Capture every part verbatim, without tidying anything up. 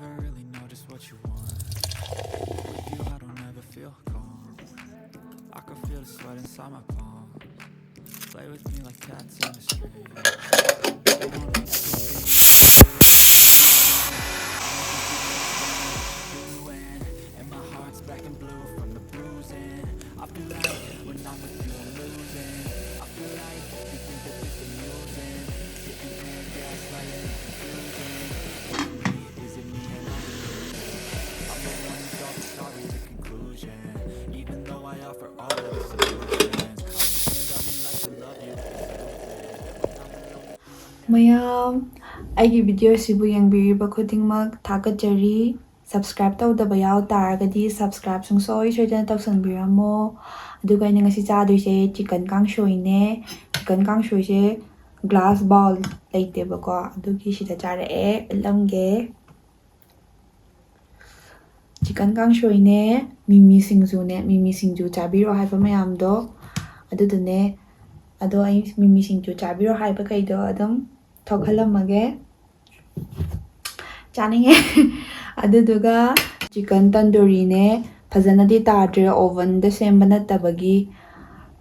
Never really know just what you want. With you, I don't ever feel calm. I can feel the sweat inside my palms. Play with me like cats in the street. Doing, and my heart's black and blue from the bruising. I feel like when I'm with you, I'm losing. I feel like you think that this is amusing. Sitting there, gaslighting, confusing. Is it me? Is it me? Am I the one? I'm the one who's always sorry, the conclusion. Even though I offer all of the solutions, I just love you like I love you. ꯃꯌꯥꯝ, ꯑꯩꯒꯤ ꯚꯤꯗꯤꯑꯣꯁꯤꯕꯨ ꯌꯦꯡꯕꯤꯔꯤꯕ ꯈꯨꯗꯤꯡꯃꯛ ꯊꯥꯒꯠꯆꯔꯤ꯫ Subscribe ꯇꯧꯗꯕ ꯌꯥꯎ ꯇꯥꯔꯒꯗꯤ subscribe ꯁꯨꯡꯁꯣꯏ ꯁꯣꯏꯗꯅ ꯇꯧꯁꯟꯕꯤꯔꯝꯃꯣ꯫ ꯑꯗꯨꯒ ꯑꯩꯅ ꯉꯁꯤ ꯆꯥꯗꯣꯏꯁꯦ ꯆꯤꯀꯟ ꯀꯥꯡꯁꯣꯏꯅꯦ꯫ ꯆꯤꯀꯟ ꯀꯥꯡꯁꯣꯏꯁꯦ ꯒ꯭ꯂꯥꯁ ꯕꯥꯎꯜ ꯂꯩꯇꯦꯕꯀꯣ, ꯑꯗꯨꯒꯤ ꯁꯤꯗ ꯆꯥꯔꯛꯑꯦ꯫ ꯎꯠꯂꯝꯒꯦ꯫ ꯆꯤꯀꯟ ꯀꯥꯡꯁꯣꯏꯅꯦ, ꯃꯤꯃꯤ ꯁꯤꯡꯖꯨꯅꯦ꯫ ꯃꯤꯃꯤ ꯁꯤꯡꯖꯨ ꯆꯥꯕꯤꯔꯣ ꯍꯥꯏꯕ ꯃꯌꯥꯝꯗꯣ ꯑꯗꯨꯗꯨꯅꯦ꯫ ꯑꯗꯣ ꯑꯩ ꯃꯤꯃꯤ ꯁꯤꯡꯖꯨ ꯆꯥꯕꯤꯔꯣ ꯍꯥꯏꯕꯈꯩꯗꯣ ꯑꯗꯨꯝ ꯊꯣꯛꯍꯜꯂꯝꯃꯒꯦ꯫ ꯆꯥꯅꯤꯡꯉꯦ꯫ ꯑꯗꯨꯗꯨꯒ ꯆꯤꯀꯟ ꯇꯟꯗꯨꯔꯤꯅꯦ꯫ ꯐꯖꯅꯗꯤ ꯇꯥꯗ꯭ꯔꯦ, ꯑꯣꯚꯟꯗ ꯁꯦꯝꯕ ꯅꯠꯇꯕꯒꯤ꯫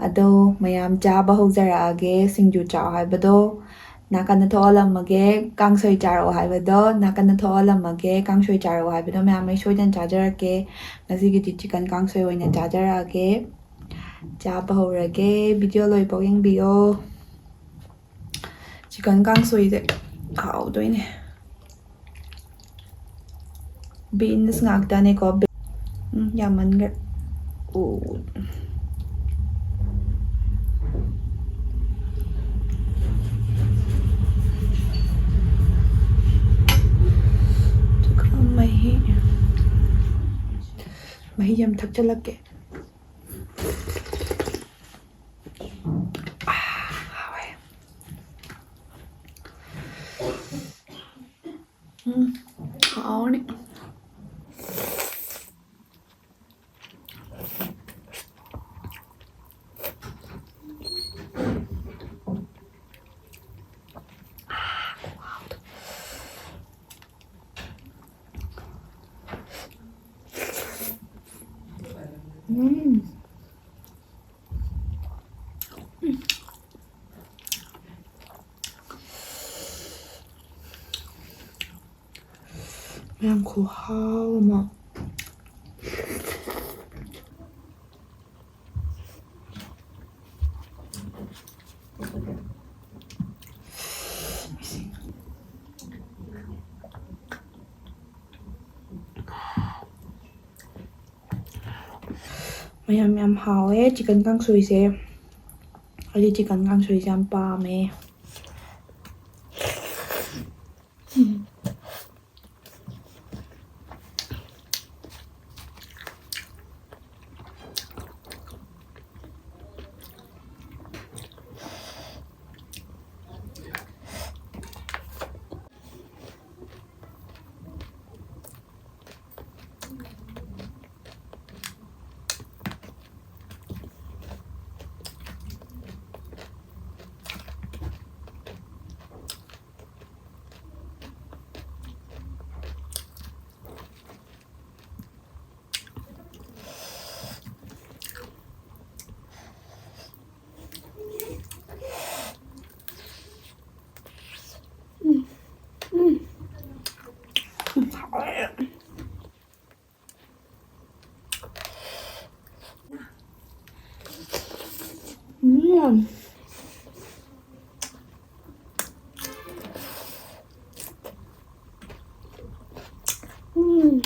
ꯑꯗꯣ ꯃꯌꯥꯝ ꯆꯥꯕ ꯍꯧꯖꯔꯛꯑꯒꯦ꯫ ꯁꯤꯡꯖꯨ ꯆꯥꯎ ꯍꯥꯏꯕꯗꯣ ꯅꯥꯀꯟꯗ ꯊꯣꯛꯍꯜꯂꯝꯃꯒꯦ, ꯀꯥꯡꯁꯣꯏ ꯆꯥꯔꯛꯑꯣ ꯍꯥꯏꯕꯗꯣ ꯅꯥꯀꯟꯗ ꯊꯣꯛꯍꯜꯂꯝꯃꯒꯦ꯫ ꯀꯥꯡꯁꯣꯏ ꯆꯥꯔꯛꯑꯣ ꯍꯥꯏꯕꯗꯣ ꯃꯌꯥꯝ ꯑꯩ ꯁꯣꯏꯗꯅ ꯆꯥꯖꯔꯛꯀꯦ꯫ ꯉꯁꯤꯒꯤꯗꯤ ꯆꯤꯀꯟ ꯀꯥꯡꯁꯣꯏ ꯑꯣꯏꯅ ꯆꯥꯖꯔꯛꯑꯒꯦ꯫ ꯆꯥꯕ ꯍꯧꯔꯒꯦ꯫ ꯚꯤꯗꯤꯑꯣ ꯂꯣꯏꯐꯥꯎ ꯌꯦꯡꯕꯤꯌꯣ꯫ ꯆꯤꯀꯟ ꯀꯥꯡꯁꯣꯏꯁꯦ ꯍꯥꯎꯗꯣꯏꯅꯦ꯫ ꯕꯤꯟꯁ ꯉꯥꯛꯇꯅꯦꯀꯣ꯫ ꯎꯝ, ꯌꯥꯝꯃꯟꯈ꯭ꯔꯦ꯫ ꯑꯣ꯫ ꯑꯗꯨꯒ ꯃꯍꯤ, ꯃꯍꯤ ꯌꯥꯝ ꯊꯛꯆꯜꯂꯛꯀꯦ꯫ ꯑꯥ, ꯍꯥꯎꯋꯦ꯫ ꯎꯝ, ꯍꯥꯎꯅꯤ꯫ ꯎꯝ꯫ ꯃꯌꯥꯝ ꯈꯨꯍꯥꯎ ꯑꯃ꯫ ꯃꯌꯥꯝ ꯌꯥꯝ ꯍꯥꯎꯋꯦ ꯆꯤꯛꯀꯟ ꯀꯥꯡꯁꯣꯏꯁꯦ꯫ ꯑꯩꯗꯤ ꯆꯤꯛꯀꯟ ꯀꯥꯡꯁꯣꯏꯁꯦ ꯌꯥꯝ ꯄꯥꯝꯃꯦ꯫ ꯎꯝ꯫ ꯎꯝ꯫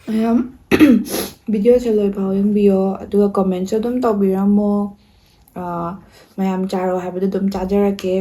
ꯃꯌꯥꯝ ꯚꯤꯗꯤꯑꯣꯁꯦ ꯂꯣꯏꯐꯥꯎ ꯌꯦꯡꯕꯤꯌꯣ, ꯑꯗꯨꯒ ꯀꯣꯃꯦꯟꯁꯨ ꯑꯗꯨꯝ ꯇꯧꯕꯤꯔꯝꯃꯣ꯫ ꯑꯥ, ꯃꯌꯥꯝ ꯆꯥꯔꯣ ꯍꯥꯏꯕꯗꯣ ꯑꯗꯨꯝ ꯆꯥꯖꯔꯛꯀꯦ꯫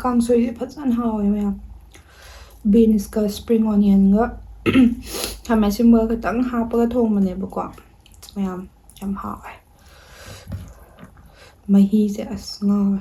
ꯀꯥꯡꯁꯣꯏꯁꯦ ꯐꯖꯅ ꯍꯥꯎꯋꯦ ꯃꯌꯥꯝ꯫ ꯕꯤꯟꯁꯀ ꯁ꯭ꯄ꯭ꯔꯤꯡ ꯑꯣꯅꯤꯌꯟꯒ ꯈꯥꯃꯦꯟ ꯑꯁꯤꯟꯕꯒ ꯈꯤꯇꯪ ꯍꯥꯞꯄꯒ ꯊꯣꯡꯕꯅꯦꯕꯀꯣ꯫ ꯃꯌꯥꯝ ꯌꯥꯝ ꯍꯥꯎꯋꯦ꯫ ꯃꯍꯤꯁꯦ ꯑꯁ ꯉꯥꯎꯋꯦ꯫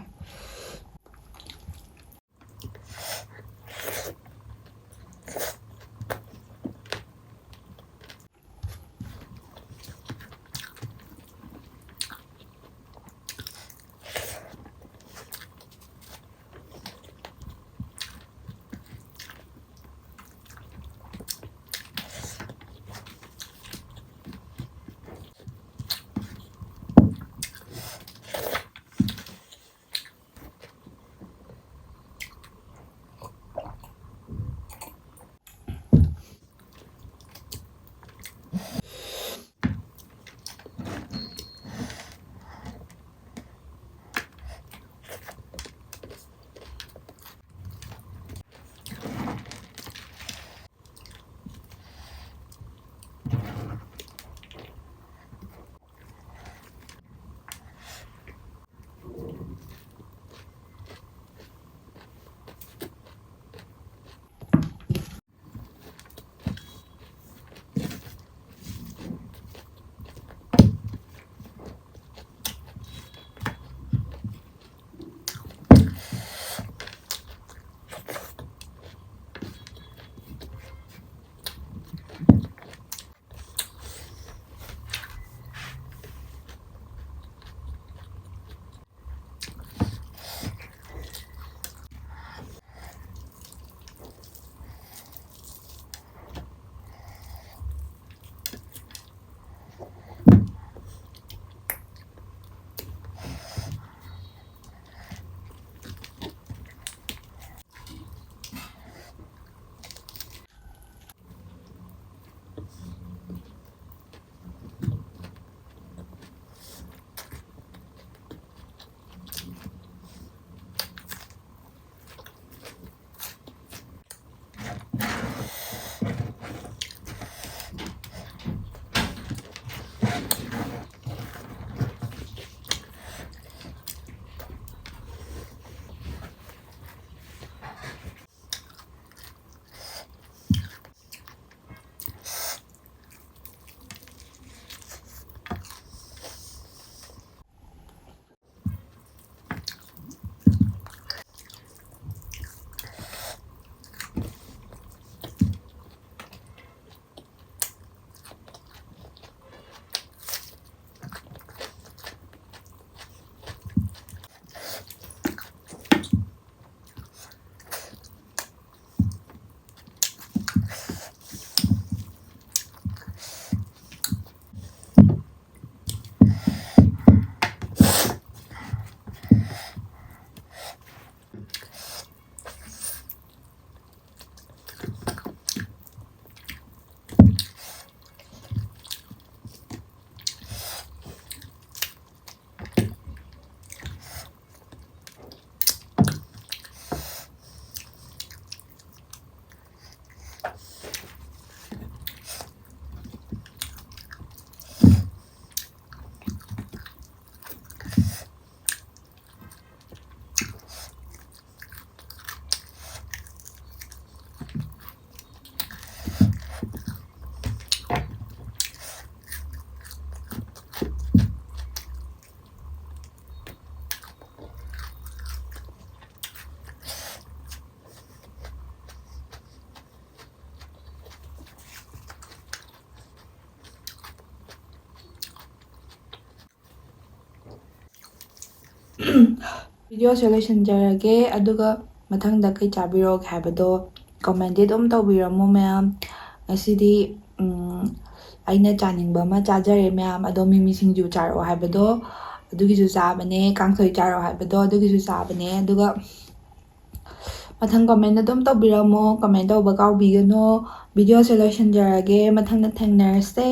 ꯚꯤꯗꯤꯑꯣꯁꯦ ꯂꯣꯏꯁꯤꯟꯖꯔꯒꯦ꯫ ꯑꯗꯨꯒ ꯃꯊꯪꯗ ꯀꯩ ꯆꯥꯕꯤꯔꯛꯑꯣꯒꯦ ꯍꯥꯏꯕꯗꯣ ꯀꯣꯃꯦꯟꯗꯤ ꯑꯗꯨꯝ ꯇꯧꯕꯤꯔꯝꯃꯣ ꯃꯌꯥꯝ꯫ ꯉꯁꯤꯗꯤ ꯎꯝ, ꯑꯩꯅ ꯆꯥꯅꯤꯡꯕ ꯑꯃ ꯆꯥꯖꯔꯦ ꯃꯌꯥꯝ꯫ ꯑꯗꯣ ꯃꯤꯃꯤ ꯁꯤꯡꯖꯨ ꯆꯥꯔꯛꯑꯣ ꯍꯥꯏꯕꯗꯣ ꯑꯗꯨꯒꯤꯁꯨ ꯆꯥꯕꯅꯦ, ꯀꯥꯡꯁꯣꯏ ꯆꯥꯔꯛꯑꯣ ꯍꯥꯏꯕꯗꯣ ꯑꯗꯨꯒꯤꯁꯨ ꯆꯥꯕꯅꯦ꯫ ꯑꯗꯨꯒ ꯃꯊꯪ ꯀꯣꯃꯦꯟ ꯑꯗꯨꯝ ꯇꯧꯕꯤꯔꯝꯃꯣ, ꯀꯣꯃꯦꯟ ꯇꯧꯕ ꯀꯥꯎꯕꯤꯒꯅꯨ꯫ ꯚꯤꯗꯤꯑꯣꯁꯦ ꯂꯣꯏꯁꯤꯟꯖꯔꯒꯦ, ꯃꯊꯪꯗ ꯊꯦꯡꯅꯔꯁꯦ꯫